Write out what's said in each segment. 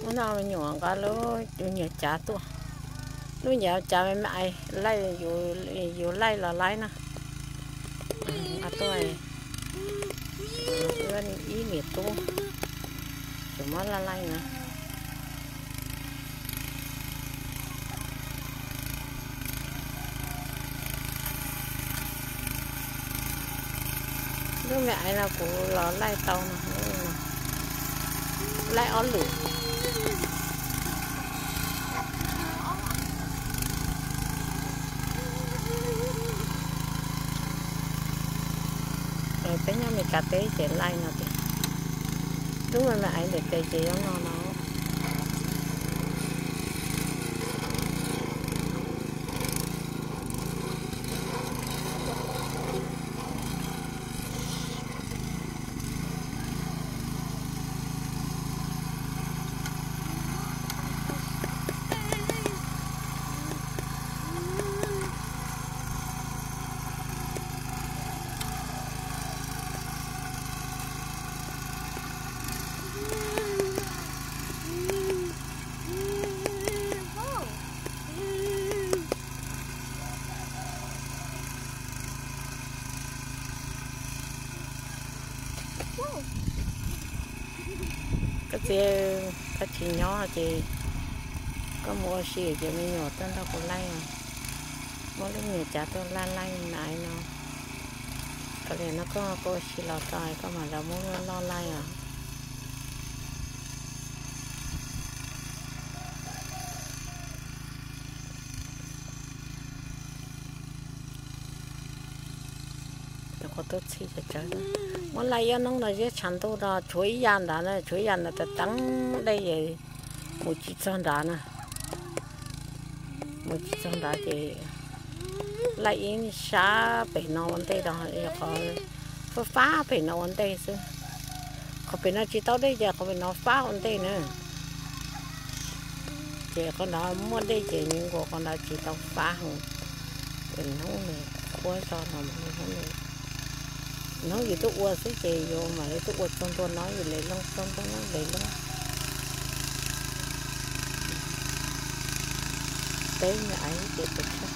Hnub no me nyuam nqa lub me nyuam cav tuaj, lub me nyuam cav me me ais laij, yus laij los laij na. Nqa tuaj, ib niam tub tseem muab laij laij na. Lub me ais no kuv los laij tau no, laij ob lwm. Peb nyob Meskas teb ces laij no tiag. Lub me me ais ntawm tes ces yuav no no. Koj txiv, koj tsis nyob ces koj mus ua si ces me nyuam tuaj nrog kuv laij, muab lub me nyuam cav tuaj laij laij na no. Kav liam no koj, koj ua si los tau koj mam li muab loj laij os. Cov qhuav tuaj txhij tsawv tsawv, muab laij ib ob hnub no ziab tshav ntuj no tshuav ib yam ntawd na, tshuav ib yam ntawd tas teeb dej es mus tsis txog nrad na. Mus tsis txog nrad ces laij ib sab pem no ua ntej, qhov fab fab pem no ua ntej xwb. Qhov pem no tsis tau dej ces qhov pem no fab ua ntej na. Ces qhov nrad muaj dej ces nkaus qhov nrad tsis tau fab heev. Hnub no qhuav tso no, hnub yus tuaj ua xwb ces yus mam li tuaj ua txog ntua no yus le loo txog ntua no le loo. Teb me ais ces pes tsawg.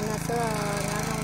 No xwb, nyob